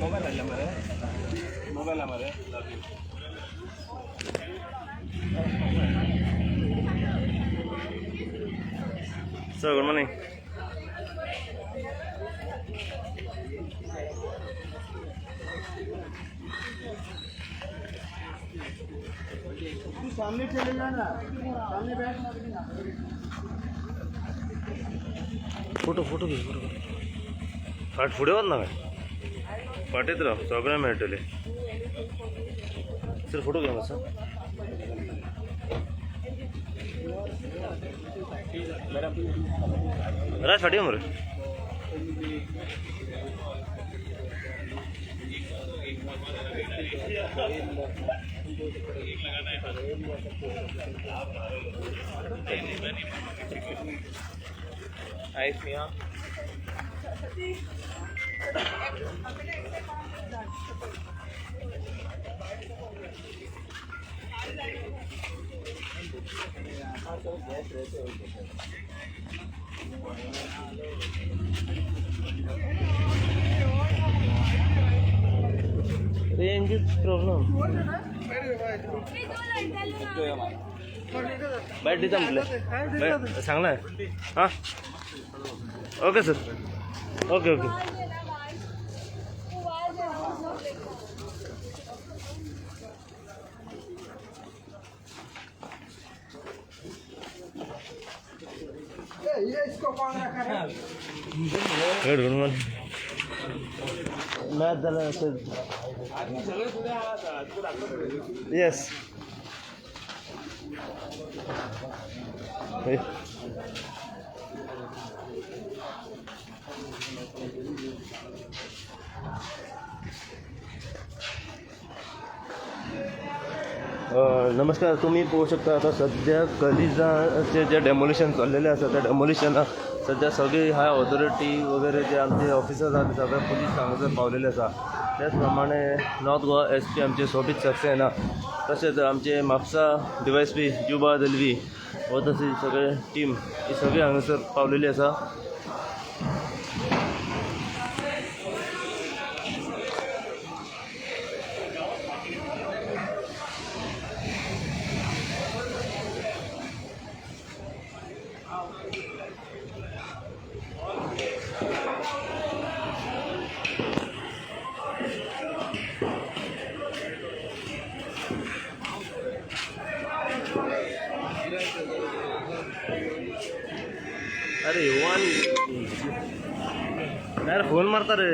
Mobile हाडला मरे, mobile मरे. Sir good morning. तू सामने चले जाना, सामने बैठ. फोटो फोटो घे, फोटो. फाट फुडें वच ना काय, फाटीत राव, सगळें मेळटलें. सर फोटो घे मातसो. राज फाटी यो मरे. Hi Sneha. Range problem. Bat दिता म्हटलें, सांगलां. हां, okay sir, okay okay. ये इसको कौन रखा है? Good good morning. Match जाल्यार अशें. येस. नमस्कार. तुम्ही पळोवंक शकता, आता सध्या कलिजाचे जे डेमोलिशन चाललेले आसा, त्या डेमोलिशनाक सध्या सगळी हाय ऑथॉरिटी वगैरे जे आमचे ऑफिसर्स आसा ते सगळे पुलीस हांगासर पावलेले आसा. त्याच प्रमाणे नॉर्थ गोवा एस पी आमचे सोबीत सक्सेना, तशेंच आमचे म्हापसा डीवायएसपी जुबा दलवी व तशी सगळे टीम ही सगळी हांगासर पावलेली आसा. अरे वन यार, फोन मारता रे.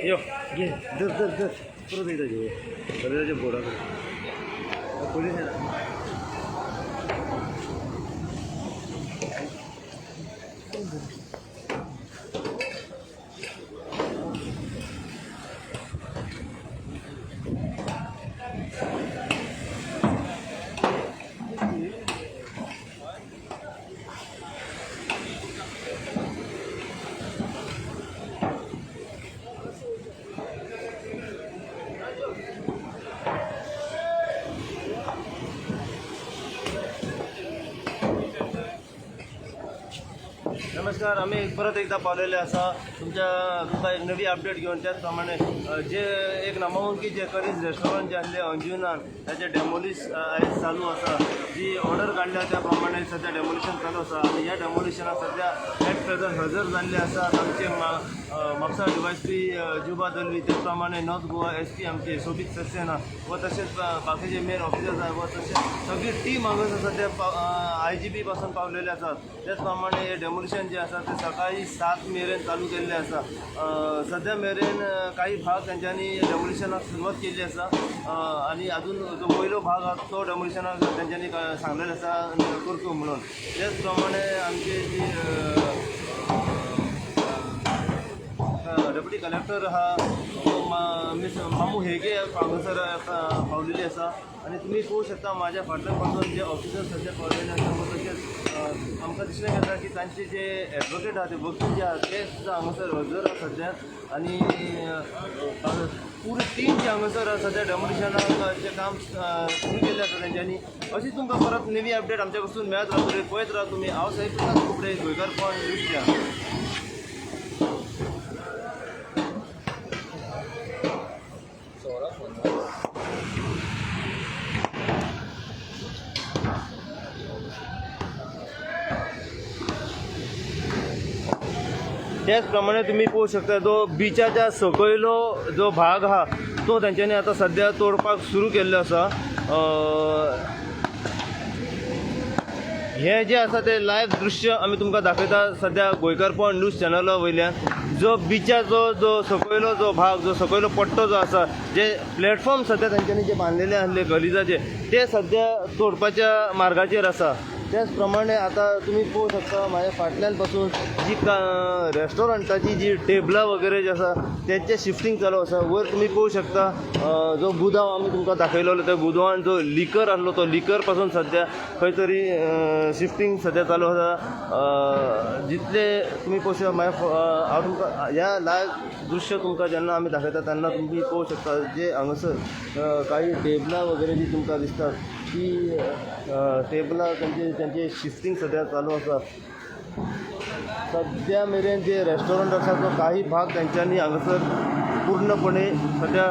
यो घे, धर धर धर, परत एकदा घे. कलिजाच्या बोर्डाकडे पोलीस आहे ना. नमस्कार, आम्ही परत एकदा पावलेले आसा तुमच्या तुमकां एक नवी अपडेट घेवन. त्याच प्रमाणे जे एक नामांकीत जे करीज रेस्टॉरंट जे आसले अंजुनान, ताचें डेमोलिश आयज चालू आसा. जी ऑर्डर काडल्या त्या प्रमाणे सद्या डेमोलिशन चालू आसा आनी ह्या डेमोलिशनाक सद्या एट प्रेझेंट हजर जाल्ले आसात आमचे म्हापसा डीवायएसपी जिवबा दलवी, त्याच प्रमाणे नॉर्थ गोवा एसपी आमचे सोबीत सक्सेना व तशेंच बाकीचे मेन ऑफिसर्स आसा व तशेंच सगळी टीम हांगासर सद्या आयजीपी पासून पावलेले आसात. त्याच प्रमाणे हे डेमोलिशन जे आसा ते सकाळी 7 मेरेन चालू केल्लें आसा. सद्या मेरेन काही भाग तेंच्यांनी डेमोलिशनाक सुरवात केल्ली आसा आनी अजून जो वयलो भाग आसा तो डेमोलिशनाक तेंच्यांनी सांगलेलें आसा करचो म्हणून. त्याच प्रमाणे आमचे जी डेप्युटी कलेक्टर हा मिस मामू हेगे हांगासर पावलेली आसा आनी तुमी पळोवंक शकता म्हाज्या फाटल्यान पासून जे ऑफिसर्स सद्या पावलेले आसा व तशेंच आमकां दिसलें येता की तांचे जे एडवोकेट आहा ते वकील जे आहा ते सुद्दां हांगासर हजर आहा सद्या आनी पुरी टीम जी हांगासर सद्या डेमोलिशनाचें काम सुरू केल्लें आसा तेंच्यांनी. अशी तुमकां परत नवी अपडेट आमच्या कडसून मेळत रावतली. पळयत राव तुमी. हांव साई प्रसाद कुपडे, गोंयकारपण न्यूज चॅनल. त्याचप्रमाणे तुम्ही पळोवंक शकता जो बिचाच्या सकयलो जो भाग आहा तो तेंच्यांनी आतां सद्या तोडपाक सुरू केल्लो आसा. हें जें आसा तें लायव्ह दृश्य आमी तुमकां दाखयता सद्या गोंयकारपण न्यूज चॅनला वयल्यान. जो बिचाचो जो सकयलो जो भाग, जो सकयलो पट्टो जो आसा, जे प्लॅटफॉर्म सद्या तेंच्यांनी जे बांदलेले आसले गलिजाचे ते सद्या तोडपाच्या मार्गाचेर आसा. त्याच प्रमाणे आतां तुमी पळोवंक शकता म्हाज्या फाटल्यान पासून जी रेस्टॉरंटाची जी टेबलां वगैरे जी आसा तेंचें शिफ्टींग चालू आसा. वयर तुमी पळोवंक शकता जो गुदांव आमी तुमकां दाखयलेलो त्या गुदांवान जो लिकर आसलो तो लिकर पासून सद्या खंय तरी शिफ्टींग सद्या चालू आसा. जितले तुमी पळोवंक शकता म्हाज्या हांव तुमकां ह्या लायव्ह दृश्य तुमकां जेन्ना आमी दाखयता तेन्ना तुमी पळोवंक शकता जे हांगासर काही टेबलां वगैरे जी तुमकां दिसतात ती टेबलां तेंचे तेंचे शिफ्टींग सद्या चालू आसा. सद्या मेरेन जे रेस्टॉरंट आसा तो काही भाग तेंच्यांनी हांगासर पूर्णपणे सद्या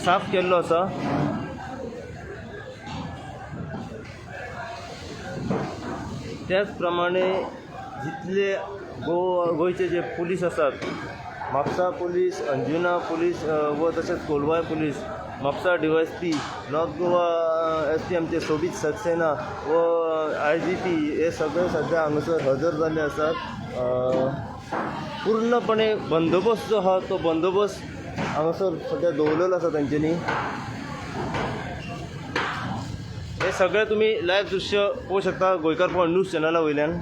साफ केल्लो आसा. त्याच प्रमाणे जितले गोंयचे जे पुलीस आसात, म्हापसा पुलीस, अंजुना पुलीस व तशेंच Colvale police, Mapusa DySP, north Goa SP आमचे सोबीत सक्सेना व आयजीपी हे सगळे सद्या हांगासर हजर जाल्ले आसात. पूर्णपणे बंदोबस्त जो आहा तो बंदोबस्त हांगासर सद्या दवरलेलो आसा तेंच्यांनी. हे सगळे तुमी लायव्ह दृश्य पळोवंक शकता गोंयकारपण न्यूज चॅनला वयल्यान.